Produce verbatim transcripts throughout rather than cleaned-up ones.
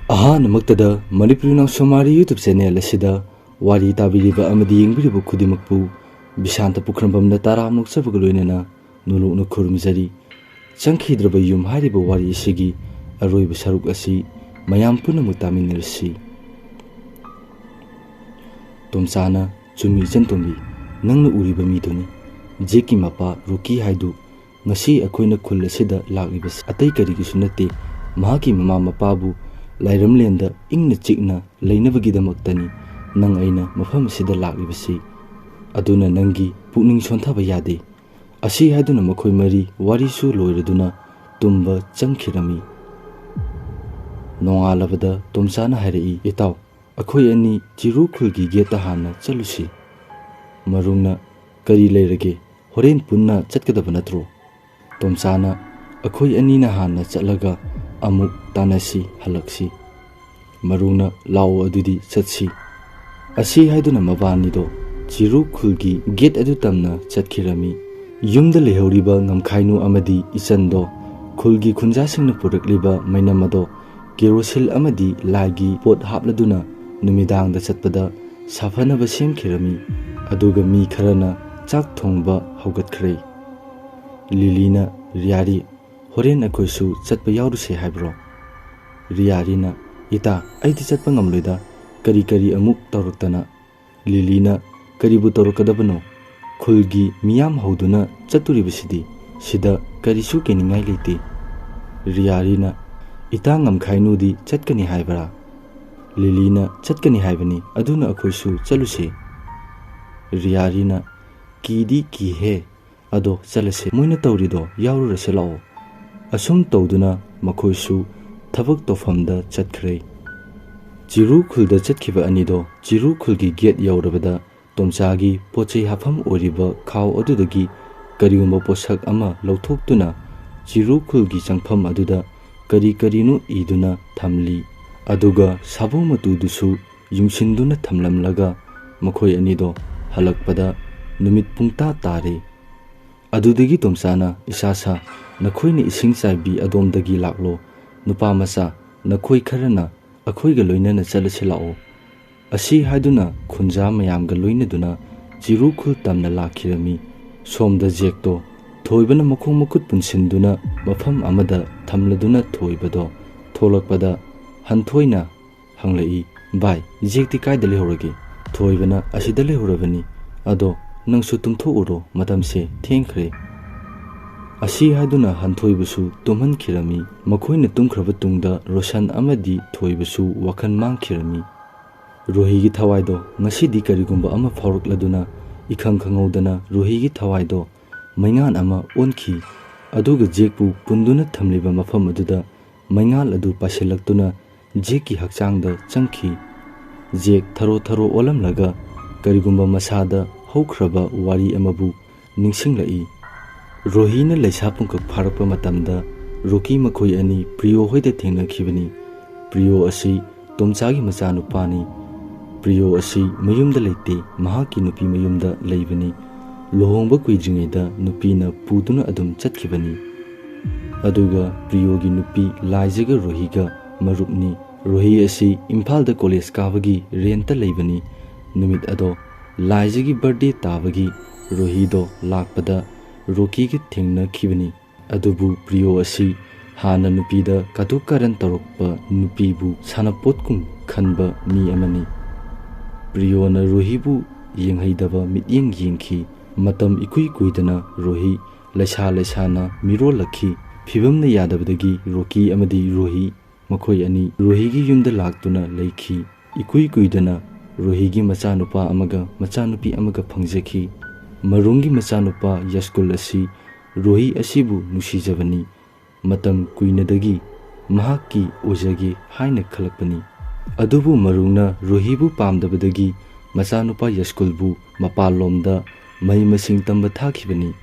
ꯑꯍꯥꯟꯕꯃꯛꯇꯗ ꯃꯅꯤꯄꯨꯔꯤ ꯅꯥꯎꯁꯨꯝ ꯋꯥꯔꯤ YouTube channel ꯑꯁꯤꯗ ꯋꯥꯔꯤ ꯇꯥꯕꯤꯔꯤꯕ ꯑꯃꯗꯤ ꯌꯦꯡꯕꯤꯔꯤꯕ ꯈꯨꯗꯤꯡꯃꯛꯄꯨ ꯕꯤꯁꯥꯟꯇ ꯄꯨꯈ꯭ꯔꯝꯕꯝꯅ ꯇꯔꯥꯝꯅ ꯑꯣꯛꯆꯕꯒ ꯂꯣꯏꯅꯅ ꯅꯣꯂꯨꯛꯅ ꯈꯨꯔꯨꯝꯖꯔꯤ꯫ ꯆꯪꯈꯤꯗ꯭ꯔꯕ ꯌꯨꯝ ꯍꯥꯏꯔꯤꯕ ꯋꯥꯔꯤ ꯑꯁꯤꯒꯤ ꯑꯔꯣꯏꯕ ꯁꯔꯨꯛ ꯑꯁꯤ ꯃꯌꯥꯝ ꯄꯨꯝꯅꯃꯛ ꯇꯥꯃꯤꯟꯅꯔꯁꯤ꯫ ꯇꯣꯝꯆꯥꯅ, "ꯆꯨꯝꯃꯤ ꯏꯆꯟ ꯇꯣꯝꯕꯤ, ꯅꯪꯅ ꯎꯔꯤꯕ ꯃꯤꯗꯨꯅꯤ꯫ ꯖꯦꯛꯀꯤ ꯃꯄꯥ ꯔꯣꯀꯤ ꯍꯥꯏꯗꯨ ꯉꯁꯤ ꯑꯩꯈꯣꯏꯅ ꯈꯨꯜ ꯑꯁꯤꯗ ꯂꯥꯛꯂꯤꯕꯁꯤ ꯑꯇꯩ ꯀꯔꯤꯒꯤꯁꯨ ꯅꯠꯇꯦ, ꯃꯍꯥꯛꯀꯤ ꯃꯃꯥ ꯃꯄꯥꯕꯨ ꯂꯥꯏꯔꯝꯂꯦꯟꯗ ꯏꯪꯅ ꯆꯤꯛꯅ ꯂꯩꯅꯕꯒꯤꯗꯃꯛꯇꯅꯤ ꯅꯪ ꯑꯩꯅ ꯃꯐꯝ ꯑꯁꯤꯗ ꯂꯥꯛꯂꯤꯕꯁꯤ꯫ ꯑꯗꯨꯅ ꯅꯪꯒꯤ ꯄꯨꯛꯅꯤꯡ ꯁꯣꯟꯊꯕ ꯌꯥꯗꯦ"꯫ ꯑꯁꯤ ꯍꯥꯏꯗꯨꯅ ꯃꯈꯣꯏ ꯃꯔꯤ ꯋꯥꯔꯤꯁꯨ ꯂꯣꯏꯔꯗꯨꯅ ꯇꯨꯝꯕ ꯆꯪꯈꯤꯔꯝꯃꯤ꯫ ꯅꯣꯡꯉꯥꯜꯂꯕꯗ ꯇꯣꯝꯆꯥꯅ ꯍꯥꯏꯔꯛꯏ, "ꯏꯇꯥꯎ, ꯑꯩꯈꯣꯏ ꯑꯅꯤ ꯆꯤꯔꯨ ꯈꯨꯜꯒꯤ ꯒꯦꯠꯇ ꯍꯥꯟꯅ ꯆꯠꯂꯨꯁꯤ"꯫ ꯃꯔꯨꯡꯅ, "ꯀꯔꯤ ꯂꯩꯔꯒꯦ? ꯍꯣꯔꯦꯟ ꯄꯨꯟꯅ ꯆꯠꯀꯗꯕ ꯅꯠꯇ꯭ꯔꯣ?" ꯇꯣꯝꯆꯥꯅ, "ꯑꯩꯈꯣꯏ ꯑꯅꯤꯅ ꯍꯥꯟꯅ ꯆꯠꯂꯒ ꯑꯃꯨꯛ ꯇꯥꯟꯅꯁꯤ, ꯍꯜꯂꯛꯁꯤ"꯫ ꯃꯔꯨꯡꯅ, "ꯂꯥꯛꯑꯣ, ꯑꯗꯨꯗꯤ ꯆꯠꯁꯤ"꯫ ꯑꯁꯤ ꯍꯥꯏꯗꯨꯅ ꯃꯕꯥꯅꯤꯗꯣ ꯆꯤꯔꯨ ꯈꯨꯜꯒꯤ ꯒꯦꯠ ꯑꯗꯨ ꯇꯝꯅ ꯆꯠꯈꯤꯔꯝꯃꯤ꯫ ꯌꯨꯝꯗ ꯂꯩꯍꯧꯔꯤꯕ ꯉꯝꯈꯥꯏꯅꯨ ꯑꯃꯗꯤ ꯏꯆꯟꯗꯣ ꯈꯨꯜꯒꯤ ꯈꯨꯟꯖꯥꯁꯤꯡꯅ ꯄꯨꯔꯛꯂꯤꯕ ꯃꯩꯅꯝ ꯑꯗꯣ ꯀꯦꯔꯣꯁꯤꯜ ꯑꯃꯗꯤ ꯂꯥꯏꯒꯤ ꯄꯣꯠ ꯍꯥꯞꯂꯗꯨꯅ ꯅꯨꯃꯤꯗꯥꯡꯗ ꯆꯠꯄꯗ ꯁꯥꯐꯅꯕ ꯁꯦꯝꯈꯤꯔꯝꯃꯤ꯫ ꯑꯗꯨꯒ ꯃꯤ ꯈꯔꯅ ꯆꯥꯛ ꯊꯣꯡꯕ ꯍꯧꯒꯠꯈ꯭ꯔꯦ꯫ ꯂꯤꯂꯤꯅ, "ꯔꯤꯌꯥꯔꯤ, ꯍꯣꯔꯦꯟ ꯑꯩꯈꯣꯏꯁꯨ ꯆꯠꯄ ꯌꯥꯎꯔꯨꯁꯦ ꯍꯥꯏꯕ꯭ꯔꯣ?" ꯔꯤꯌꯥꯔꯤꯅ, "ꯏꯇꯥ, ꯑꯩꯗꯤ ꯆꯠꯄ ꯉꯝꯂꯣꯏꯗ, ꯀꯔꯤ ꯀꯔꯤ ꯑꯃꯨꯛ ꯇꯧꯔꯛꯇꯅ"꯫ ꯂꯤꯂꯤꯅ, "ꯀꯔꯤꯕꯨ ꯇꯧꯔꯛꯀꯗꯕꯅꯣ? ꯈꯨꯜꯒꯤ ꯃꯤꯌꯥꯝ ꯍꯧꯗꯨꯅ ꯆꯠꯇꯣꯔꯤꯕꯁꯤꯗꯤ, ꯁꯤꯗ ꯀꯔꯤꯁꯨ ꯀꯤꯅꯤꯡꯉꯥꯏ ꯂꯩꯇꯦ"꯫ ꯔꯤꯌꯥꯔꯤꯅ, "ꯏꯇꯥ ꯉꯝꯈꯥꯏꯅꯨꯗꯤ ꯆꯠꯀꯅꯤ ꯍꯥꯏꯕ꯭ꯔꯥ?" ꯂꯤꯂꯤꯅ, "ꯆꯠꯀꯅꯤ ꯍꯥꯏꯕꯅꯤ, ꯑꯗꯨꯅ ꯑꯩꯈꯣꯏꯁꯨ ꯆꯠꯂꯨꯁꯦ"꯫ ꯔꯤꯌꯥꯔꯤꯅ, "ꯀꯤꯗꯤ ꯀꯤꯍꯦ, ꯑꯗꯣ ꯆꯠꯂꯁꯦ, ꯃꯣꯏꯅ ꯇꯧꯔꯤꯗꯣ ꯌꯥꯎꯔꯨꯔꯁꯦ ꯂꯥꯛꯑꯣ"꯫ ꯑꯁꯨꯝ ꯇꯧꯗꯨꯅ ꯃꯈꯣꯏꯁꯨ ꯊꯕꯛ ꯇꯧꯐꯝꯗ ꯆꯠꯈ꯭ꯔꯦ꯫ ꯆꯤꯔꯨ ꯈꯨꯜꯗ ꯆꯠꯈꯤꯕ ꯑꯅꯤꯗꯣ ꯆꯤꯔꯨ ꯈꯨꯜꯒꯤ ꯒꯦꯠ ꯌꯧꯔꯕꯗ ꯇꯣꯝꯆꯥꯒꯤ ꯄꯣꯠ ꯆꯩ ꯍꯥꯞꯐꯝ ꯑꯣꯏꯔꯤꯕ ꯈꯥꯎ ꯑꯗꯨꯗꯒꯤ ꯀꯔꯤꯒꯨꯝꯕ ꯄꯣꯠꯁꯛ ꯑꯃ ꯂꯧꯊꯣꯛꯇꯨꯅ ꯆꯤꯔꯨ ꯈꯨꯜꯒꯤ ꯆꯪꯐꯝ ꯑꯗꯨꯗ ꯀꯔꯤ ꯀꯔꯤꯅꯣ ꯏꯗꯨꯅ ꯊꯝꯂꯤ꯫ ꯑꯗꯨꯒ ꯁꯥꯕꯧ ꯃꯇꯨꯗꯨꯁꯨ ꯌꯨꯡꯁꯤꯟꯗꯨꯅ ꯊꯝꯂꯝꯂꯒ ꯃꯈꯣꯏ ꯑꯅꯤꯗꯣ ꯍꯜꯂꯛꯄꯗ ꯅꯨꯃꯤꯠ ꯄꯨꯡꯇꯥ ꯇꯥꯔꯦ꯫ ꯑꯗꯨꯗꯒꯤ ꯇꯣꯝꯆꯥꯅ, "ꯏꯁꯥ ꯁꯥ, ꯅꯈꯣꯏꯅ ꯏꯁꯤꯡ ꯆꯥꯏꯕꯤ ꯑꯗꯣꯝꯗꯒꯤ ꯂꯥꯛꯂꯣ, ꯅꯨꯄꯥ ꯃꯆꯥ, ꯅꯈꯣꯏ ꯈꯔꯅ ꯑꯩꯈꯣꯏꯒ ꯂꯣꯏꯅꯅ ꯆꯠꯂꯁꯤ ꯂꯥꯛꯑꯣ꯫ ꯑꯁꯤ ꯍꯥꯏꯗꯨꯅ ꯈꯨꯟꯖꯥ ꯃꯌꯥꯝꯒ ꯂꯣꯏꯅꯗꯨꯅ ꯆꯤꯔꯨꯈꯨꯜ ꯇꯝꯅ ꯂꯥꯛꯈꯤꯔꯝꯃꯤ꯫ ꯁꯣꯝꯗ ꯖꯦꯛꯇꯣ ꯊꯣꯏꯕꯅ ꯃꯈꯣꯡ ꯃꯈꯨꯠ ꯄꯨꯟꯁꯤꯟꯗꯨꯅ ꯃꯐꯝ ꯑꯃꯗ ꯊꯝꯂꯗꯨꯅ ꯊꯣꯏꯕꯗꯣ ꯊꯣꯛꯂꯛꯄꯗ ꯍꯟꯊꯣꯏꯅ ꯍꯪꯂꯛꯏ, "ꯚꯥꯏ, ꯖꯦꯛꯇꯤ ꯀꯥꯏꯗ ꯂꯩꯍꯧꯔꯒꯦ?" ꯊꯣꯏꯕꯅ, "ꯑꯁꯤꯗ ꯂꯩꯍꯧꯔꯕꯅꯤ꯫ ꯑꯗꯣ ꯅꯪꯁꯨ ꯇꯨꯝꯊꯣꯛꯎꯔꯣ, ꯃꯇꯝꯁꯦ ꯊꯦꯡꯈ꯭ꯔꯦ"꯫ ꯑꯁꯤ ꯍꯥꯏꯗꯨꯅ ꯍꯟꯊꯣꯏꯕꯁꯨ ꯇꯨꯝꯍꯟꯈꯤꯔꯝꯃꯤ꯫ ꯃꯈꯣꯏꯅ ꯇꯨꯝꯈ꯭ꯔꯕ ꯇꯨꯡꯗ ꯔꯣꯁꯟ ꯑꯃꯗꯤ ꯊꯣꯏꯕꯁꯨ ꯋꯥꯈꯜ ꯃꯥꯡꯈꯤꯔꯝꯃꯤ꯫ ꯔꯣꯍꯤꯒꯤ ꯊꯋꯥꯏꯗꯣ ꯉꯁꯤꯗꯤ ꯀꯔꯤꯒꯨꯝꯕ ꯑꯃ ꯐꯥꯎꯔꯛꯂꯗꯨꯅ ꯏꯈꯪ ꯈꯪꯍꯧꯗꯅ ꯔꯣꯍꯤꯒꯤ ꯊꯋꯥꯏꯗꯣ ꯃꯩꯉꯥꯟ ꯑꯃ ꯑꯣꯟꯈꯤ꯫ ꯑꯗꯨꯒ ꯖꯦꯛꯄꯨ ꯄꯨꯟꯗꯨꯅ ꯊꯝꯂꯤꯕ ꯃꯐꯝ ꯑꯗꯨꯗ ꯃꯩꯉꯥꯜ ꯑꯗꯨ ꯄꯥꯏꯁꯤꯜꯂꯛꯇꯨꯅ ꯖꯦꯛꯀꯤ ꯍꯛꯆꯥꯡꯗ ꯆꯪꯈꯤ꯫ ꯖꯦꯛ ꯊꯔꯣ ꯊꯔꯣ ꯑꯣꯜꯂꯝꯂꯒ ꯀꯔꯤꯒꯨꯝꯕ ꯃꯁꯥꯗ ꯍꯧꯈ꯭ꯔꯕ ꯋꯥꯔꯤ ꯑꯃꯕꯨ ꯅꯤꯡꯁꯤꯡꯂꯛꯏ꯫ ꯔꯣꯍꯤꯅ ꯂꯩꯁꯥ ꯄꯨꯡꯀꯛ ꯐꯥꯔꯛꯄ ꯃꯇꯝꯗ ꯔꯣꯀꯤ ꯃꯈꯣꯏ ꯑꯅꯤ ꯄ꯭ꯔꯤꯌꯣ ꯍꯣꯏꯗ ꯊꯦꯡꯅꯈꯤꯕꯅꯤ꯫ ꯄ꯭ꯔꯤꯌꯣ ꯑꯁꯤ ꯇꯣꯝꯆꯥꯒꯤ ꯃꯆꯥꯅꯨꯄꯥꯅꯤ꯫ ꯄ꯭ꯔꯤꯌꯣ ꯑꯁꯤ ꯃꯌꯨꯝꯗ ꯂꯩꯇꯦ, ꯃꯍꯥꯛꯀꯤ ꯅꯨꯄꯤ ꯃꯌꯨꯝꯗ ꯂꯩꯕꯅꯤ꯫ ꯂꯨꯍꯣꯡꯕ ꯀꯨꯏꯗ꯭ꯔꯤꯉꯩꯗ ꯅꯨꯄꯤꯅ ꯄꯨꯗꯨꯅ ꯑꯗꯨꯝ ꯆꯠꯈꯤꯕꯅꯤ꯫ ꯑꯗꯨꯒ ꯄ꯭ꯔꯤꯌꯣꯒꯤ ꯅꯨꯄꯤ ꯂꯥꯏꯖꯒ ꯔꯣꯍꯤꯒ ꯃꯔꯨꯞꯅꯤ꯫ ꯔꯣꯍꯤ ꯑꯁꯤ ꯏꯝꯐꯥꯜꯗ ꯀꯣꯂꯦꯖ ꯀꯥꯕꯒꯤ ꯔꯦꯟꯇ ꯂꯩꯕꯅꯤ꯫ ꯅꯨꯃꯤꯠ ꯑꯗꯣ ꯂꯥꯏꯖꯒꯤ ꯕꯥꯔꯗꯦ ꯇꯥꯕꯒꯤ ꯔꯣꯍꯤꯗꯣ ꯂꯥꯛꯄꯗ ꯔꯣꯀꯤꯒ ꯊꯦꯡꯅꯈꯤꯕꯅꯤ꯫ ꯑꯗꯨꯕꯨ ꯄ꯭ꯔꯤꯌꯣ ꯑꯁꯤ ꯍꯥꯟꯅ ꯅꯨꯄꯤꯗ ꯀꯥꯇꯨ ꯀꯥꯔꯟ ꯇꯧꯔꯛꯄ ꯅꯨꯄꯤꯕꯨ ꯁꯥꯟꯅꯄꯣꯠꯀꯨꯝ ꯈꯟꯕ ꯃꯤ ꯑꯃꯅꯤ꯫ ꯄ꯭ꯔꯤꯌꯣꯅ ꯔꯣꯍꯤꯕꯨ ꯌꯦꯡꯍꯩꯗꯕ ꯃꯤꯠꯌꯦꯡ ꯌꯦꯡꯈꯤ꯫ ꯃꯇꯝ ꯏꯀꯨꯏ ꯀꯨꯏꯗꯅ ꯔꯣꯍꯤ ꯂꯩꯁꯥ ꯂꯩꯁꯥꯅ ꯃꯤꯔꯣꯜꯂꯛꯈꯤ꯫ ꯐꯤꯕꯝꯅ ꯌꯥꯗꯕꯗꯒꯤ ꯔꯣꯀꯤ ꯑꯃꯗꯤ ꯔꯣꯍꯤ ꯃꯈꯣꯏ ꯑꯅꯤ ꯔꯣꯍꯤꯒꯤ ꯌꯨꯝꯗ ꯂꯥꯛꯇꯨꯅ ꯂꯩꯈꯤ꯫ ꯏꯀꯨꯏ ꯀꯨꯏꯗꯅ ꯔꯣꯍꯤꯒꯤ ꯃꯆꯥꯅꯨꯄꯥ ꯑꯃꯒ ꯃꯆꯥꯅꯨꯄꯤ ꯑꯃꯒ ꯐꯪꯖꯈꯤ꯫ ꯃꯔꯨꯡꯒꯤ ꯃꯆꯥꯅꯨꯄꯥ ꯌꯁꯀꯨꯜ ꯑꯁꯤ ꯔꯣꯍꯤ ꯑꯁꯤꯕꯨ ꯅꯨꯡꯁꯤꯖꯕꯅꯤ꯫ ꯃꯇꯝ ꯀꯨꯏꯅꯗꯒꯤ ꯃꯍꯥꯛꯀꯤ ꯑꯣꯏꯖꯒꯦ ꯍꯥꯏꯅ ꯈꯜꯂꯛꯄꯅꯤ꯫ ꯑꯗꯨꯕꯨ ꯃꯔꯨꯡꯅ ꯔꯣꯍꯤꯕꯨ ꯄꯥꯝꯗꯕꯗꯒꯤ ꯃꯆꯥꯅꯨꯄꯥ ꯌꯁꯀꯨꯜꯕꯨ ꯃꯄꯥꯟꯂꯣꯝꯗ ꯃꯍꯩ ꯃꯁꯤꯡ ꯇꯝꯕ ꯊꯥꯈꯤꯕꯅꯤ꯫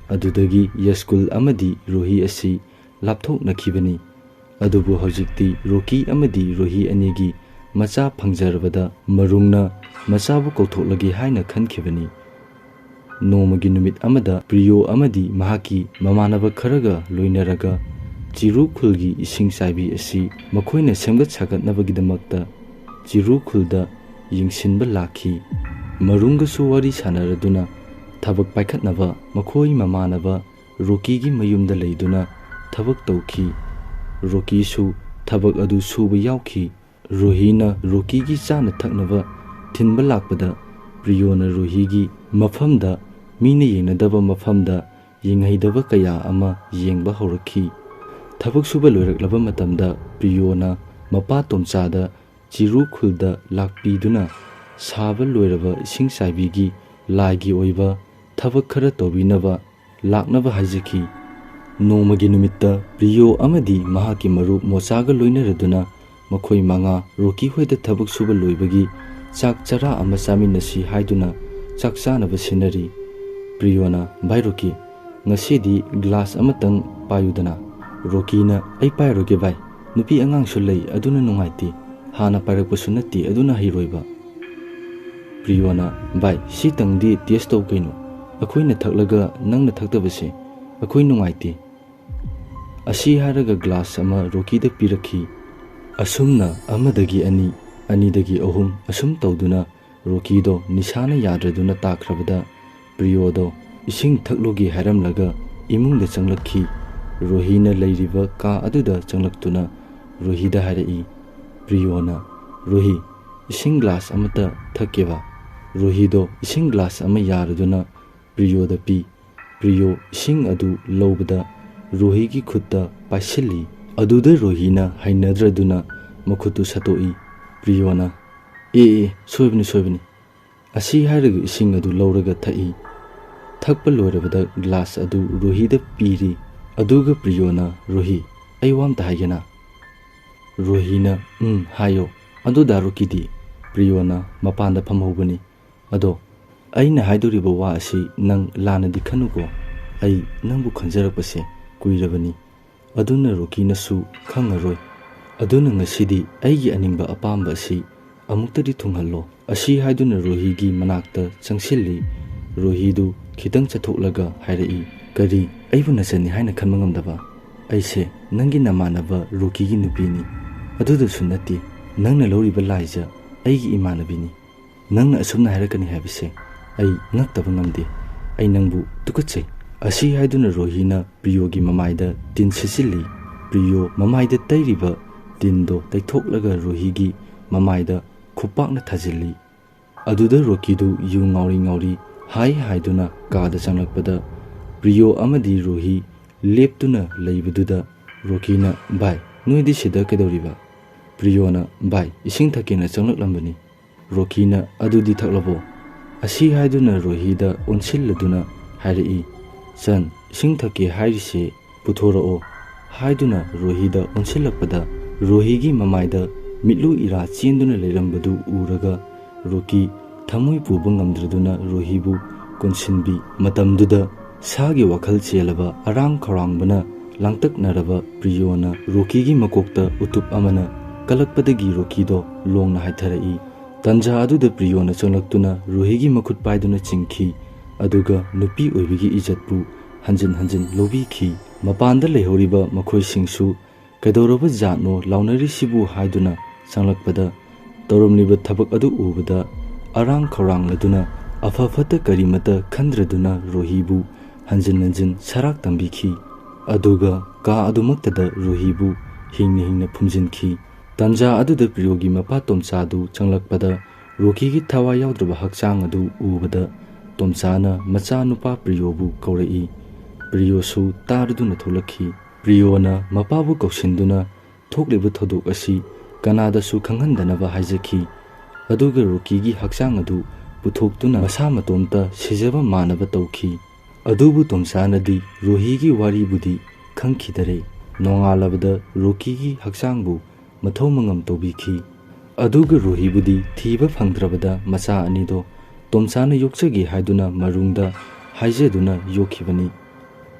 ꯑꯗꯨꯗꯒꯤ ꯌꯁꯀꯨꯜ ꯑꯃꯗꯤ ꯔꯣꯍꯤ ꯑꯁꯤ ꯂꯥꯞꯊꯣꯛꯅꯈꯤꯕꯅꯤ꯫ ꯑꯗꯨꯕꯨ ꯍꯧꯖꯤꯛꯇꯤ ꯔꯣꯀꯤ ꯑꯃꯗꯤ ꯔꯣꯍꯤ ꯑꯅꯤꯒꯤ ꯃꯆꯥ ꯐꯪꯖꯔꯕꯗ ꯃꯔꯨꯡꯅ ꯃꯆꯥꯕꯨ ꯀꯧꯊꯣꯛꯂꯒꯦ ꯍꯥꯏꯅ ꯈꯟꯈꯤꯕꯅꯤ꯫ ꯅꯣꯡꯃꯒꯤ ꯅꯨꯃꯤꯠ ꯑꯃꯗ ꯄ꯭ꯔꯤꯌꯣ ꯑꯃꯗꯤ ꯃꯍꯥꯛꯀꯤ ꯃꯃꯥꯟꯅꯕ ꯈꯔꯒ ꯂꯣꯏꯅꯔꯒ ꯆꯤꯔꯨ ꯈꯨꯜꯒꯤ ꯏꯁꯤꯡ ꯆꯥꯏꯕꯤ ꯑꯁꯤ ꯃꯈꯣꯏꯅ ꯁꯦꯝꯒꯠ ꯁꯥꯒꯠꯅꯕꯒꯤꯗꯃꯛꯇ ꯆꯤꯔꯨ ꯈꯨꯜꯗ ꯌꯦꯡꯁꯤꯟꯕ ꯂꯥꯛꯈꯤ꯫ ꯃꯔꯨꯝꯒꯁꯨ ꯋꯥꯔꯤ ꯁꯥꯟꯅꯔꯗꯨꯅ ꯊꯕꯛ ꯄꯥꯏꯈꯠꯅꯕ ꯃꯈꯣꯏ ꯃꯃꯥꯟꯅꯕ ꯔꯣꯀꯤꯒꯤ ꯃꯌꯨꯝꯗ ꯂꯩꯗꯨꯅ ꯊꯕꯛ ꯇꯧꯈꯤ꯫ ꯔꯣꯀꯤꯁꯨ ꯊꯕꯛ ꯑꯗꯨ ꯁꯨꯕ ꯌꯥꯎꯈꯤ꯫ ꯔꯨꯍꯤꯅ ꯔꯣꯀꯤꯒꯤ ꯆꯥꯅ ꯊꯛꯅꯕ ꯊꯤꯟꯕ ꯂꯥꯛꯄꯗ ꯄ꯭ꯔꯤꯌꯣꯅ ꯔꯨꯍꯤꯒꯤ ꯃꯐꯝꯗ ꯃꯤꯅ ꯌꯦꯡꯅꯗꯕ ꯃꯐꯝꯗ ꯌꯦꯡꯍꯩꯗꯕ ꯀꯌꯥ ꯑꯃ ꯌꯦꯡꯕ ꯍꯧꯔꯛꯈꯤ꯫ ꯊꯕꯛ ꯁꯨꯕ ꯂꯣꯏꯔꯛꯂꯕ ꯃꯇꯝꯗ ꯄ꯭ꯔꯤꯌꯣꯅ ꯃꯄꯥ ꯇꯣꯝꯆꯥꯗ ꯆꯤꯔꯨ ꯈꯨꯜꯗ ꯂꯥꯛꯄꯤꯗꯨꯅ ꯁꯥꯕ ꯂꯣꯏꯔꯕ ꯏꯁꯤꯡ ꯆꯥꯏꯕꯤꯒꯤ ꯂꯥꯏꯒꯤ ꯑꯣꯏꯕ ꯊꯕꯛ ꯈꯔ ꯇꯧꯕꯤꯅꯕ ꯂꯥꯛꯅꯕ ꯍꯥꯏꯖꯈꯤ꯫ ꯅꯣꯡꯃꯒꯤ ꯅꯨꯃꯤꯠꯇ ꯄ꯭ꯔꯤꯌꯣ ꯑꯃꯗꯤ ꯃꯍꯥꯛꯀꯤ ꯃꯔꯨꯞ ꯃꯣꯆꯥꯒ ꯂꯣꯏꯅꯔꯗꯨꯅ ꯃꯈꯣꯏ ꯃꯉꯥ ꯔꯣꯀꯤ ꯍꯣꯏꯗ ꯊꯕꯛ ꯁꯨꯕ ꯂꯣꯏꯕꯒꯤ ꯆꯥꯛ ꯆꯔꯥ ꯑꯃ ꯆꯥꯃꯤꯟꯅꯁꯤ ꯍꯥꯏꯗꯨꯅ ꯆꯥꯛ ꯆꯥꯅꯕ ꯁꯤꯟꯅꯔꯤ꯫ ꯄ꯭ꯔꯤꯌꯣꯅ, "ꯚꯥꯏ ꯔꯣꯀꯤ, ꯉꯁꯤꯗꯤ ꯒ꯭ꯂꯥꯁ ꯑꯃꯇꯪ ꯄꯥꯏꯌꯨꯗꯅ꯫" ꯔꯣꯀꯤꯅ, "ꯑꯩ ꯄꯥꯏꯔꯣꯏꯒꯦ ꯚꯥꯏ, ꯅꯨꯄꯤ ꯑꯉꯥꯡꯁꯨ ꯂꯩ, ꯑꯗꯨꯅ ꯅꯨꯡꯉꯥꯏꯇꯦ, ꯍꯥꯟꯅ ꯄꯥꯏꯔꯛꯄꯁꯨ ꯅꯠꯇꯦ, ꯑꯗꯨꯅ ꯍꯩꯔꯣꯏꯕ꯫" ꯄ꯭ꯔꯤꯌꯣꯅ, "ꯚꯥꯏ, ꯁꯤꯇꯪꯗꯤ ꯇꯦꯁ ꯇꯧ ꯀꯩꯅꯣ, ꯑꯩꯈꯣꯏꯅ ꯊꯛꯂꯒ ꯅꯪꯅ ꯊꯛꯇꯕꯁꯦ ꯑꯩꯈꯣꯏ ꯅꯨꯡꯉꯥꯏꯇꯦ꯫" ꯑꯁꯤ ꯍꯥꯏꯔꯒ ꯒ꯭ꯂꯥꯁ ꯑꯃ ꯔꯣꯀꯤꯗ ꯄꯤꯔꯛꯈꯤ꯫ ꯑꯁꯨꯝꯅ ꯑꯃꯗꯒꯤ ꯑꯅꯤ, ꯑꯅꯤꯗꯒꯤ ꯑꯍꯨꯝ ꯑꯁꯨꯝ ꯇꯧꯗꯨꯅ ꯔꯣꯀꯤꯗꯣ ꯅꯤꯁꯥꯅ ꯌꯥꯗ꯭ꯔꯗꯨꯅ ꯇꯥꯈ꯭ꯔꯕꯗ ꯄ꯭ꯔꯤꯌꯣꯗꯣ ꯏꯁꯤꯡ ꯊꯛꯂꯨꯒꯦ ꯍꯥꯏꯔꯝꯂꯒ ꯏꯃꯨꯡꯗ ꯆꯪꯂꯛꯈꯤ꯫ ꯔꯣꯍꯤꯅ ꯂꯩꯔꯤꯕ ꯀꯥ ꯑꯗꯨꯗ ꯆꯪꯂꯛꯇꯨꯅ ꯔꯣꯍꯤꯗ ꯍꯥꯏꯔꯛꯏ꯫ ꯄ꯭ꯔꯤꯌꯣꯅ, "ꯔꯣꯍꯤ, ꯏꯁꯤꯡ ꯒ꯭ꯂꯥꯁ ꯑꯃꯇ ꯊꯛꯀꯦꯕ꯫" ꯔꯣꯍꯤꯗꯣ ꯏꯁꯤꯡ ꯒ꯭ꯂꯥꯁ ꯑꯃ ꯌꯥꯔꯗꯨꯅ ꯄ꯭ꯔꯤꯌꯣꯗ ꯄꯤ꯫ ꯄ꯭ꯔꯤꯌꯣ ꯏꯁꯤꯡ ꯑꯗꯨ ꯂꯧꯕꯗ ꯔꯣꯍꯤꯒꯤ ꯈꯨꯠꯇ ꯄꯥꯏꯁꯤꯜꯂꯤ꯫ ꯑꯗꯨꯗ ꯔꯣꯍꯤꯅ ꯍꯩꯅꯗ꯭ꯔꯗꯨꯅ ꯃꯈꯨꯠꯇꯨ ꯁꯠꯇꯣꯛꯏ꯫ ꯄ꯭ꯔꯤꯌꯣꯅ, "ꯑꯦ, ꯑꯦ, ꯁꯣꯏꯕꯅꯤ, ꯁꯣꯏꯕꯅꯤ꯫" ꯑꯁꯤ ꯍꯥꯏꯔꯒ ꯏꯁꯤꯡ ꯑꯗꯨ ꯂꯧꯔꯒ ꯊꯛꯏ꯫ ꯊꯛꯄ ꯂꯣꯏꯔꯕꯗ ꯒ꯭ꯂꯥꯁ ꯑꯗꯨ ꯔꯣꯍꯤꯗ ꯄꯤꯔꯤ꯫ ꯑꯗꯨꯒ ꯄ꯭ꯔꯤꯌꯣꯅ, "ꯔꯣꯍꯤ, ꯑꯩ ꯋꯥ ꯑꯝꯇ ꯍꯥꯏꯒꯦꯅ?" ꯔꯣꯍꯤꯅ, "ꯎꯝ, ꯍꯥꯏꯌꯣ꯫" "ꯑꯗꯨ ꯗꯥ ꯔꯣꯀꯤꯗꯤ?" ꯄ꯭ꯔꯤꯌꯣꯅ ꯃꯄꯥꯟꯗ ꯐꯝꯍꯧꯕꯅꯤ꯫ "ꯑꯗꯣ ꯑꯩꯅ ꯍꯥꯏꯗꯣꯔꯤꯕ ꯋꯥ ꯑꯁꯤ ꯅꯪ ꯂꯥꯟꯅꯗꯤ ꯈꯟꯅꯨꯀꯣ꯫ ꯑꯩ ꯅꯪꯕꯨ ꯈꯟꯖꯔꯛꯄꯁꯦ ꯀꯨꯏꯔꯕꯅꯤ꯫ ꯑꯗꯨꯅ ꯔꯣꯀꯤꯅꯁꯨ ꯈꯪꯉꯔꯣꯏ꯫ ꯑꯗꯨꯅ ꯉꯁꯤꯗꯤ ꯑꯩꯒꯤ ꯑꯅꯤꯡꯕ ꯑꯄꯥꯝꯕ ꯑꯁꯤ ꯑꯃꯨꯛꯇꯗꯤ ꯊꯨꯡꯍꯜꯂꯣ꯫" ꯑꯁꯤ ꯍꯥꯏꯗꯨꯅ ꯔꯣꯍꯤꯒꯤ ꯃꯅꯥꯛꯇ ꯆꯪꯁꯤꯜꯂꯤ꯫ ꯔꯣꯍꯤꯗꯨ ꯈꯤꯇꯪ ꯆꯠꯊꯣꯛꯂꯒ ꯍꯥꯏꯔꯛꯏ, "ꯀꯔꯤ, ꯑꯩꯕꯨ ꯅꯆꯟꯅꯤ ꯍꯥꯏꯅ ꯈꯟꯕ ꯉꯝꯗꯕ? "ꯑꯩꯁꯦ ꯅꯪꯒꯤ ꯅꯃꯥꯟꯅꯕ ꯔꯣꯀꯤꯒꯤ ꯅꯨꯄꯤꯅꯤ꯫ ꯑꯗꯨꯗꯁꯨ ꯅꯠꯇꯦ, ꯅꯪꯅ ꯂꯧꯔꯤꯕ ꯂꯥꯏꯖ ꯑꯩꯒꯤ ꯏꯃꯥꯟꯅꯕꯤꯅꯤ꯫ ꯅꯪꯅ ꯑꯁꯨꯝꯅ ꯍꯥꯏꯔꯛꯀꯅꯤ ꯍꯥꯏꯕꯁꯦ ꯑꯩ ꯉꯛꯇꯕ ꯉꯝꯗꯦ꯫ ꯑꯩ ꯅꯪꯕꯨ ꯇꯨꯀꯠꯆꯩ"꯫ ꯑꯁꯤ ꯍꯥꯏꯗꯨꯅ ꯔꯣꯍꯤꯅ ꯄ꯭ꯔꯤꯌꯣꯒꯤ ꯃꯃꯥꯏꯗ ꯇꯤꯟ ꯁꯤꯠꯆꯤꯜꯂꯤ꯫ ꯄ꯭ꯔꯤꯌꯣ ꯃꯃꯥꯏꯗ ꯇꯩꯔꯤꯕ ꯇꯤꯟꯗꯣ ꯇꯩꯊꯣꯛꯂꯒ ꯔꯣꯍꯤꯒꯤ ꯃꯃꯥꯏꯗ ꯈꯨꯄꯥꯛꯅ ꯊꯥꯖꯤꯜꯂꯤ꯫ ꯑꯗꯨꯗ ꯔꯣꯀꯤꯗꯨ ꯌꯨ ꯉꯥꯎꯔꯤ ꯉꯥꯎꯔꯤ ꯍꯥꯏ ꯍꯥꯏꯗꯨꯅ ꯀꯥꯗ ꯆꯪꯂꯛꯄꯗ, ꯄ꯭ꯔꯤꯌꯣ ꯑꯃꯗꯤ ꯔꯣꯍꯤ ꯂꯦꯞꯇꯨꯅ ꯂꯩꯕꯗꯨꯗ ꯔꯣꯀꯤꯅ, "ꯚꯥꯏ, ꯅꯣꯏꯗꯤ ꯁꯤꯗ ꯀꯩꯗꯧꯔꯤꯕ?" ꯄ꯭ꯔꯤꯌꯣꯅ, "ꯚꯥꯏ, ꯏꯁꯤꯡ ꯊꯛꯀꯦꯅ ꯆꯪꯂꯛꯂꯝꯕꯅꯤ"꯫ ꯔꯣꯀꯤꯅ, "ꯑꯗꯨꯗꯤ ꯊꯛꯂꯕꯣ?" ꯑꯁꯤ ꯍꯥꯏꯗꯨꯅ ꯔꯣꯍꯤꯗ ꯑꯣꯟꯁꯤꯜꯂꯗꯨꯅ ꯍꯥꯏꯔꯛꯏ, "ꯆꯟ, ꯏꯁꯤꯡ ꯊꯛꯀꯦ ꯍꯥꯏꯔꯤꯁꯦ ꯄꯨꯊꯣꯔꯛꯑꯣ" ꯍꯥꯏꯗꯨꯅ ꯔꯣꯍꯤꯗ ꯑꯣꯟꯁꯤꯜꯂꯛꯄꯗ, ꯔꯣꯍꯤꯒꯤ ꯃꯃꯥꯏꯗ ꯃꯤꯠꯂꯨ ꯏꯔꯥ ꯆꯦꯟꯗꯨꯅ ꯂꯩꯔꯝꯕꯗꯨ ꯎꯔꯒ ꯔꯣꯀꯤ ꯊꯃꯣꯏ ꯄꯨꯕ ꯉꯝꯗ꯭ꯔꯗꯨꯅ ꯔꯣꯍꯤꯕꯨ ꯀꯣꯟꯁꯤꯟꯕꯤ꯫ ꯃꯇꯝꯗꯨꯗ ꯁꯥꯒꯤ ꯋꯥꯈꯜ ꯆꯦꯜꯂꯕ ꯑꯔꯥꯡ ꯈꯧꯔꯥꯡꯕꯅ ꯂꯥꯡꯇꯛꯅꯔꯕ ꯄ꯭ꯔꯤꯌꯣꯅ ꯔꯣꯀꯤꯒꯤ ꯃꯀꯣꯛꯇ ꯎꯇꯨꯞ ꯑꯃꯅ ꯀꯜꯂꯛꯄꯗꯒꯤ ꯔꯣꯀꯤꯗꯣ ꯂꯣꯡꯅ ꯍꯥꯏꯊꯔꯛꯏ꯫ ꯇꯟꯖꯥ ꯑꯗꯨꯗ ꯄ꯭ꯔꯤꯌꯣꯅ ꯆꯪꯂꯛꯇꯨꯅ ꯔꯣꯍꯤꯒꯤ ꯃꯈꯨꯠ ꯄꯥꯏꯗꯨꯅ ꯆꯤꯡꯈꯤ, ꯑꯗꯨꯒ ꯅꯨꯄꯤ ꯑꯣꯏꯕꯒꯤ ꯏꯖꯠꯄꯨ ꯍꯟꯖꯤꯟ ꯍꯟꯖꯤꯟ ꯂꯧꯕꯤꯈꯤ꯫ ꯃꯄꯥꯟꯗ ꯂꯩꯍꯧꯔꯤꯕ ꯃꯈꯣꯏꯁꯤꯡꯁꯨ "ꯀꯩꯗꯧꯔꯕ ꯖꯥꯠꯅꯣ ꯂꯥꯎꯅꯔꯤꯁꯤꯕꯨ?" ꯍꯥꯏꯗꯨꯅ ꯆꯪꯂꯛꯄꯗ, ꯇꯧꯔꯝꯂꯤꯕ ꯊꯕꯛ ꯑꯗꯨ ꯎꯕꯗ ꯑꯔꯥꯡ ꯈꯧꯔꯥꯡꯂꯗꯨꯅ ꯑꯐ ꯐꯠꯇ ꯀꯔꯤꯃꯠꯇ ꯈꯟꯗ꯭ꯔꯗꯨꯅ ꯔꯣꯍꯤꯕꯨ ꯍꯟꯖꯤꯟ ꯍꯟꯖꯤꯟ ꯁꯔꯥꯛ ꯇꯝꯕꯤꯈꯤ꯫ ꯑꯗꯨꯒ ꯀꯥ ꯑꯗꯨꯃꯛꯇꯗ ꯔꯣꯍꯤꯕꯨ ꯍꯤꯡꯅ ꯍꯤꯡꯅ ꯐꯨꯝꯖꯤꯟꯈꯤ꯫ ꯇꯟꯖꯥ ꯑꯗꯨꯗ ꯄ꯭ꯔꯤꯌꯣꯒꯤ ꯃꯄꯥ ꯇꯣꯝꯆꯥꯗꯨ ꯆꯪꯂꯛꯄꯗ, ꯔꯣꯀꯤꯒꯤ ꯊꯋꯥꯏ ꯌꯥꯎꯗ꯭ꯔꯕ ꯍꯛꯆꯥꯡ ꯑꯗꯨ ꯎꯕꯗ ꯇꯣꯝꯆꯥꯅ ꯃꯆꯥꯅꯨꯄꯥ ꯄ꯭ꯔꯤꯌꯣꯕꯨ ꯀꯧꯔꯛꯏ꯫ ꯄ꯭ꯔꯤꯌꯣꯁꯨ ꯇꯥꯔꯗꯨꯅ ꯊꯣꯛꯂꯛꯈꯤ꯫ ꯄ꯭ꯔꯤꯌꯣꯅ ꯃꯄꯥꯕꯨ ꯀꯧꯁꯤꯟꯗꯨꯅ ꯊꯣꯛꯂꯤꯕ ꯊꯧꯗꯣꯛ ꯑꯁꯤ ꯀꯅꯥꯗꯁꯨ ꯈꯪꯍꯟꯗꯅꯕ ꯍꯥꯏꯖꯈꯤ꯫ ꯑꯗꯨꯒ ꯔꯣꯀꯤꯒꯤ ꯍꯛꯆꯥꯡ ꯑꯗꯨ ꯄꯨꯊꯣꯛꯇꯨꯅ ꯃꯁꯥ ꯃꯇꯣꯝꯇ ꯁꯤꯖꯕ ꯃꯥꯟꯅꯕ ꯇꯧꯈꯤ꯫ ꯑꯗꯨꯕꯨ ꯇꯣꯝꯆꯥꯅꯗꯤ ꯔꯣꯍꯤꯒꯤ ꯋꯥꯔꯤꯕꯨꯗꯤ ꯈꯪꯈꯤꯗꯔꯦ꯫ ꯅꯣꯡꯉꯥꯜꯂꯕꯗ ꯔꯣꯀꯤꯒꯤ ꯍꯛꯆꯥꯡꯕꯨ ꯃꯊꯧ ꯃꯉꯝ ꯇꯧꯕꯤꯈꯤ꯫ ꯑꯗꯨꯒ ꯔꯣꯍꯤꯕꯨꯗꯤ ꯊꯤꯕ ꯐꯪꯗ꯭ꯔꯕꯗ ꯃꯆꯥ ꯑꯅꯤꯗꯣ ꯇꯣꯝꯆꯥꯅ ꯌꯣꯛꯆꯒꯦ ꯍꯥꯏꯗꯨꯅ ꯃꯔꯨꯡꯗ ꯍꯥꯏꯖꯗꯨꯅ ꯌꯣꯛꯈꯤꯕꯅꯤ꯫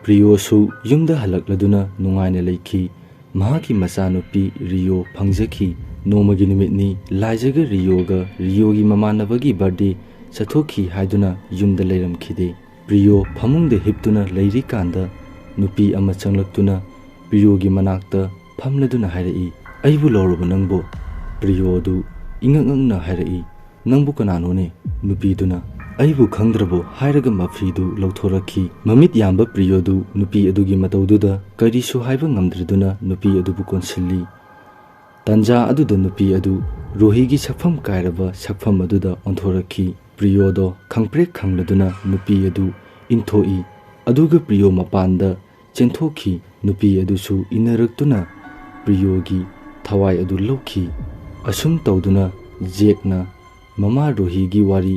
ꯄ꯭ꯔꯤꯌꯣꯁꯨ ꯌꯨꯝꯗ ꯍꯜꯂꯛꯂꯗꯨꯅ ꯅꯨꯡꯉꯥꯏꯅ ꯂꯩꯈꯤ꯫ ꯃꯍꯥꯛꯀꯤ ꯃꯆꯥꯅꯨꯄꯤ ꯔꯤꯌꯣ ꯐꯪꯖꯈꯤ꯫ ꯅꯣꯡꯃꯒꯤ ꯅꯨꯃꯤꯠꯅꯤ, ꯂꯥꯏꯖꯒ ꯔꯤꯌꯣꯒ ꯔꯤꯌꯣꯒꯤ ꯃꯃꯥꯟꯅꯕꯒꯤ ꯕꯥꯔꯗꯦ ꯆꯠꯊꯣꯛꯈꯤ ꯍꯥꯏꯗꯨꯅ ꯌꯨꯝꯗ ꯂꯩꯔꯝꯈꯤꯗꯦ꯫ ꯄ꯭ꯔꯤꯌꯣ ꯐꯃꯨꯡꯗ ꯍꯤꯞꯇꯨꯅ ꯂꯩꯔꯤꯀꯥꯟꯗ ꯅꯨꯄꯤ ꯑꯃ ꯆꯪꯂꯛꯇꯨꯅ ꯄ꯭ꯔꯤꯌꯣꯒꯤ ꯃꯅꯥꯛꯇ ꯐꯝꯂꯗꯨꯅ ꯍꯥꯏꯔꯛꯏ, "ꯑꯩꯕꯨ ꯂꯧꯔꯕ ꯅꯪꯕꯨ?" ꯄ꯭ꯔꯤꯌꯣ ꯑꯗꯨ ꯏꯉꯛ ꯉꯛꯅ ꯍꯥꯏꯔꯛꯏ, "ꯅꯪꯕꯨ ꯀꯅꯥꯅꯣꯅꯦ?" ꯅꯨꯄꯤꯗꯨꯅ, "ꯑꯩꯕꯨ ꯈꯪꯗ꯭ꯔꯕꯣ?" ꯍꯥꯏꯔꯒ ꯃꯐꯤꯗꯨ ꯂꯧꯊꯣꯔꯛꯈꯤ꯫ ꯃꯃꯤꯠ ꯌꯥꯝꯕ ꯄ꯭ꯔꯤꯌꯣꯗꯨ ꯅꯨꯄꯤ ꯑꯗꯨꯒꯤ ꯃꯇꯧꯗꯨꯗ ꯀꯔꯤꯁꯨ ꯍꯥꯏꯕ ꯉꯝꯗ꯭ꯔꯗꯨꯅ ꯅꯨꯄꯤ ꯑꯗꯨꯕꯨ ꯀꯣꯟꯁꯤꯜꯂꯤ꯫ ꯇꯥꯟꯖꯥ ꯑꯗꯨꯗ ꯅꯨꯄꯤ ꯑꯗꯨ ꯔꯣꯍꯤꯒꯤ ꯁꯛꯐꯝ ꯀꯥꯏꯔꯕ ꯁꯛꯐꯝ ꯑꯗꯨꯗ ꯑꯣꯟꯊꯣꯔꯛꯈꯤ꯫ ꯄ꯭ꯔꯤꯌꯣꯗꯣ ꯈꯪꯄ꯭ꯔꯦꯛ ꯈꯪꯂꯗꯨꯅ ꯅꯨꯄꯤ ꯑꯗꯨ ꯏꯟꯊꯣꯛꯏ꯫ ꯑꯗꯨꯒ ꯄ꯭ꯔꯤꯌꯣ ꯃꯄꯥꯟꯗ ꯆꯦꯟꯊꯣꯛꯈꯤ꯫ ꯅꯨꯄꯤ ꯑꯗꯨꯁꯨ ꯏꯟꯅꯔꯛꯇꯨꯅ ꯄ꯭ꯔꯤꯌꯣꯒꯤ ꯊꯋꯥꯏ ꯑꯗꯨ ꯂꯧꯈꯤ꯫ ꯑꯁꯨꯝ ꯇꯧꯗꯨꯅ ꯖꯦꯛꯅ ꯃꯃꯥ ꯔꯣꯍꯤꯒꯤ ꯋꯥꯔꯤ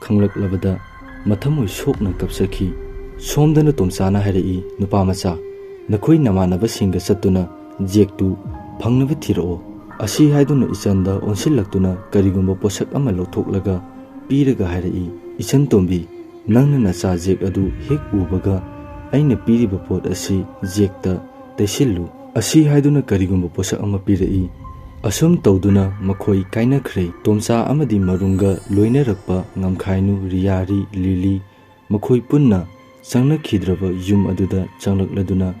ꯈꯪꯂꯛꯂꯕꯗ ꯃꯊꯃꯣꯏ ꯁꯣꯛꯅ ꯀꯞꯆꯈꯤ꯫ ꯁꯣꯝꯗꯅ ꯇꯣꯝꯆꯥꯅ ꯍꯥꯏꯔꯛꯏ, "ꯅꯨꯄꯥ ꯃꯆꯥ, ꯅꯈꯣꯏ ꯅꯃꯥꯟꯅꯕꯁꯤꯡꯒ ꯆꯠꯇꯨꯅ ꯖꯦꯛꯇꯨ ꯐꯪꯅꯕ ꯊꯤꯔꯛꯑꯣ꯫" ꯑꯁꯤ ꯍꯥꯏꯗꯨꯅ ꯏꯆꯟꯗ ꯑꯣꯟꯁꯤꯜꯂꯛꯇꯨꯅ ꯀꯔꯤꯒꯨꯝꯕ ꯄꯣꯠꯁꯛ ꯑꯃ ꯂꯧꯊꯣꯛꯂꯒ ꯄꯤꯔꯒ ꯍꯥꯏꯔꯛꯏ, "ꯏꯆꯟ ꯇꯣꯝꯕꯤ, ꯅꯪꯅ ꯅꯆꯥ ꯖꯦꯛ ꯑꯗꯨ ꯍꯦꯛ ꯎꯕꯒ ꯑꯩꯅ ꯄꯤꯔꯤꯕ ꯄꯣꯠ ꯑꯁꯤ ꯖꯦꯛꯇ ꯇꯩꯁꯤꯜꯂꯨ꯫" ꯑꯁꯤ ꯍꯥꯏꯗꯨꯅ ꯀꯔꯤꯒꯨꯝꯕ ꯄꯣꯠꯁꯛ ꯑꯃ ꯄꯤꯔꯛꯏ꯫ ꯑꯁꯨꯝ ꯇꯧꯗꯨꯅ ꯃꯈꯣꯏ ꯀꯥꯏꯅꯈ꯭ꯔꯦ꯫ ꯇꯣꯝꯆꯥ ꯑꯃꯗꯤ ꯃꯔꯨꯡꯒ ꯂꯣꯏꯅꯔꯛꯄ ꯉꯝꯈꯥꯏꯅꯨ, ꯔꯤꯌꯥꯔꯤ, ꯂꯤꯂꯤ, ꯃꯈꯣꯏ ꯄꯨꯟꯅ ꯆꯪꯅꯈꯤꯗ꯭ꯔꯕ ꯌꯨꯝ ꯑꯗꯨꯗ ꯆꯪꯂꯛꯂꯗꯨꯅ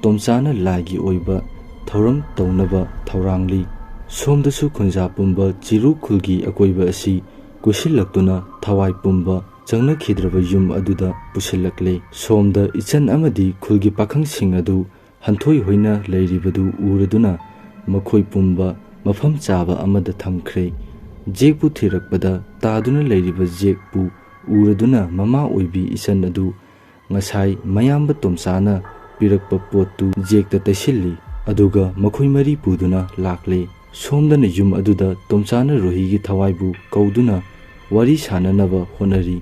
ꯇꯣꯝꯆꯥꯅ ꯂꯥꯏꯒꯤ ꯑꯣꯏꯕ ꯊꯧꯔꯝ ꯇꯧꯅꯕ ꯊꯧꯔꯥꯡꯂꯤ꯫ ꯁꯣꯝꯗꯁꯨ ꯈꯨꯟꯖꯥ ꯄꯨꯝꯕ ꯆꯤꯔꯨ ꯈꯨꯜꯒꯤ ꯑꯀꯣꯏꯕ ꯑꯁꯤ ꯀꯣꯏꯁꯤꯜꯂꯛꯇꯨꯅ ꯊꯋꯥꯏ ꯄꯨꯝꯕ ꯆꯪꯅꯈꯤꯗ꯭ꯔꯕ ꯌꯨꯝ ꯑꯗꯨꯗ ꯄꯨꯁꯤꯜꯂꯛꯂꯦ꯫ ꯁꯣꯝꯗ ꯏꯆꯟ ꯑꯃꯗꯤ ꯈꯨꯜꯒꯤ ꯄꯥꯈꯪꯁꯤꯡ ꯑꯗꯨ ꯍꯟꯊꯣꯏ ꯍꯣꯏꯅ ꯂꯩꯔꯤꯕꯗꯨ ꯎꯔꯗꯨꯅ ꯃꯈꯣꯏ ꯄꯨꯝꯕ ꯃꯐꯝ ꯆꯥꯕ ꯑꯃꯗ ꯊꯝꯈ꯭ꯔꯦ꯫ ꯖꯦꯛꯄꯨ ꯊꯤꯔꯛꯄꯗ ꯇꯥꯗꯨꯅ ꯂꯩꯔꯤꯕ ꯖꯦꯛꯄꯨ ꯎꯔꯗꯨꯅ ꯃꯃꯥ ꯑꯣꯏꯕꯤ ꯏꯆꯟ ꯑꯗꯨ ꯉꯁꯥꯏ ꯃꯌꯥꯝꯕ ꯇꯣꯝꯆꯥꯅ ꯄꯤꯔꯛꯄ ꯄꯣꯠꯇꯨ ꯖꯦꯛꯇ ꯇꯩꯁꯤꯜꯂꯤ꯫ ꯑꯗꯨꯒ ꯃꯈꯣꯏ ꯃꯔꯤ ꯄꯨꯗꯨꯅ ꯂꯥꯛꯂꯦ꯫ ꯁꯣꯝꯗꯅ ꯌꯨꯝ ꯑꯗꯨꯗ ꯇꯣꯝꯆꯥꯅ ꯔꯣꯍꯤꯒꯤ ꯊꯋꯥꯏꯕꯨ ꯀꯧꯗꯨꯅ ꯋꯥꯔꯤ ꯁꯥꯅꯅꯕ ꯍꯣꯠꯅꯔꯤ꯫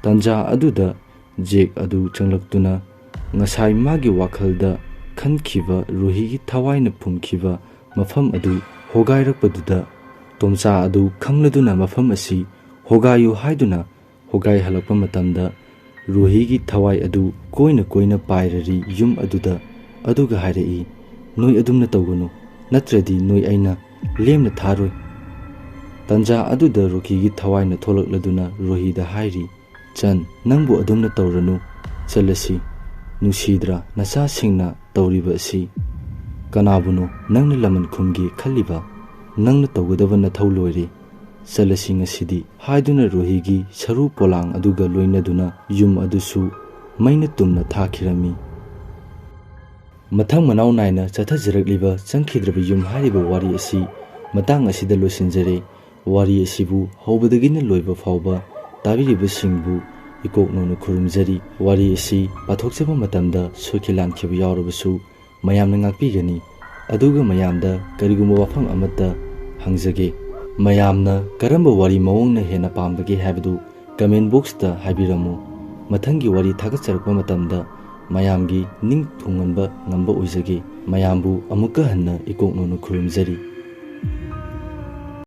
ꯇꯥꯟꯖꯥ ꯑꯗꯨꯗ ꯖꯦꯛ ꯑꯗꯨ ꯆꯪꯂꯛꯇꯨꯅ ꯉꯁꯥꯏ ꯃꯥꯒꯤ ꯋꯥꯈꯜꯗ ꯈꯟꯈꯤꯕ ꯔꯨꯍꯤꯒꯤ ꯊꯋꯥꯏꯅ ꯐꯨꯝꯈꯤꯕ ꯃꯐꯝ ꯑꯗꯨ ꯍꯣꯒꯥꯏꯔꯛꯄꯗꯨꯗ ꯇꯣꯝꯆꯥ ꯑꯗꯨ ꯈꯪꯂꯗꯨꯅ ꯃꯐꯝ ꯑꯁꯤ ꯍꯣꯒꯥꯏꯌꯨ ꯍꯥꯏꯗꯨꯅ ꯍꯣꯒꯥꯏꯍꯜꯂꯛꯄ ꯃꯇꯝꯗ ꯔꯨꯍꯤꯒꯤ ꯊꯋꯥꯏ ꯑꯗꯨ ꯀꯣꯏꯅ ꯀꯣꯏꯅ ꯄꯥꯏꯔꯔꯤ ꯌꯨꯝ ꯑꯗꯨꯗ꯫ ꯑꯗꯨꯒ ꯍꯥꯏꯔꯛꯏ, "ꯅꯣꯏ ꯑꯗꯨꯝꯅ ꯇꯧꯒꯅꯨ, ꯅꯠꯇ꯭ꯔꯗꯤ ꯅꯣꯏ ꯑꯩꯅ ꯂꯦꯝꯅ ꯊꯥꯔꯣꯏ꯫" ꯇꯥꯟꯖꯥ ꯑꯗꯨꯗ ꯔꯣꯀꯤꯒꯤ ꯊꯋꯥꯏꯅ ꯊꯣꯛꯂꯛꯂꯗꯨꯅ ꯔꯣꯍꯤꯗ ꯍꯥꯏꯔꯤ, "ꯆꯟ, ꯅꯪꯕꯨ ꯑꯗꯨꯝꯅ ꯇꯧꯔꯅꯨ, ꯆꯠꯂꯁꯤ꯫ "ꯅꯨꯡꯁꯤꯗ꯭ꯔꯥ ꯅꯆꯥꯁꯤꯡꯅ ꯇꯧꯔꯤꯕ ꯑꯁꯤ? ꯀꯅꯥꯕꯨꯅꯣ ꯅꯪꯅ ꯂꯃꯟ ꯈꯨꯝꯒꯦ ꯈꯜꯂꯤꯕ? ꯅꯪꯅ ꯇꯧꯒꯗꯕ ꯅꯊꯧ ꯂꯣꯏꯔꯦ꯫ ꯆꯠꯂꯁꯤ ꯉꯁꯤꯗꯤ" ꯍꯥꯏꯗꯨꯅ ꯔꯣꯍꯤꯒꯤ ꯁꯔꯨ ꯄꯣꯂꯥꯡ ꯑꯗꯨꯒ ꯂꯣꯏꯅꯗꯨꯅ ꯌꯨꯝ ꯑꯗꯨꯁꯨ ꯃꯩꯅ ꯇꯨꯝꯅ ꯊꯥꯈꯤꯔꯝꯃꯤ꯫ ꯃꯊꯪ ꯃꯅꯥꯎ ꯅꯥꯏꯅ ꯆꯠꯊꯖꯔꯛꯂꯤꯕ ꯆꯪꯈꯤꯗ꯭ꯔꯕ ꯌꯨꯝ ꯍꯥꯏꯔꯤꯕ ꯋꯥꯔꯤ ꯑꯁꯤ ꯃꯇꯥꯡ ꯑꯁꯤꯗ ꯂꯣꯏꯁꯤꯟꯖꯔꯦ꯫ ꯋꯥꯔꯤ ꯑꯁꯤꯕꯨ ꯍꯧꯕꯗꯒꯤꯅ ꯂꯣꯏꯕ ꯐꯥꯎꯕ ꯇꯥꯕꯤꯔꯤꯕꯁꯤꯡꯕꯨ ꯏꯀꯣꯛ ꯅꯧꯅ ꯈꯨꯔꯨꯝꯖꯔꯤ꯫ ꯋꯥꯔꯤ ꯑꯁꯤ ꯄꯥꯊꯣꯛꯆꯕ ꯃꯇꯝꯗ ꯁꯣꯏꯈꯤ ꯂꯥꯟꯈꯤꯕ ꯌꯥꯎꯔꯕꯁꯨ ꯃꯌꯥꯝꯅ ꯉꯥꯛꯄꯤꯒꯅꯤ꯫ ꯑꯗꯨꯒ ꯃꯌꯥꯝꯗ ꯀꯔꯤꯒꯨꯝꯕ ꯋꯥꯐꯝ ꯑꯃꯠꯇ ꯍꯪꯖꯒꯦ꯫ ꯃꯌꯥꯝꯅ ꯀꯔꯝꯕ ꯋꯥꯔꯤ ꯃꯑꯣꯡꯅ ꯍꯦꯟꯅ ꯄꯥꯝꯕꯒꯦ ꯍꯥꯏꯕꯗꯨ comment boxꯇ ꯍꯥꯏꯕꯤꯔꯝꯃꯨ꯫ ꯃꯊꯪꯒꯤ ꯋꯥꯔꯤ ꯊꯥꯒꯠꯆꯔꯛꯄ ꯃꯇꯝꯗ ꯃꯌꯥꯝꯒꯤ ꯅꯤꯡ ꯊꯨꯡꯍꯟꯕ ꯉꯝꯕ ꯑꯣꯏꯖꯒꯦ꯫ ꯃꯌꯥꯝꯕꯨ ꯑꯃꯨꯛꯀ ꯍꯟꯅ ꯏꯀꯣꯛ ꯅꯧꯅ ꯈꯨꯔꯨꯝꯖꯔꯤ꯫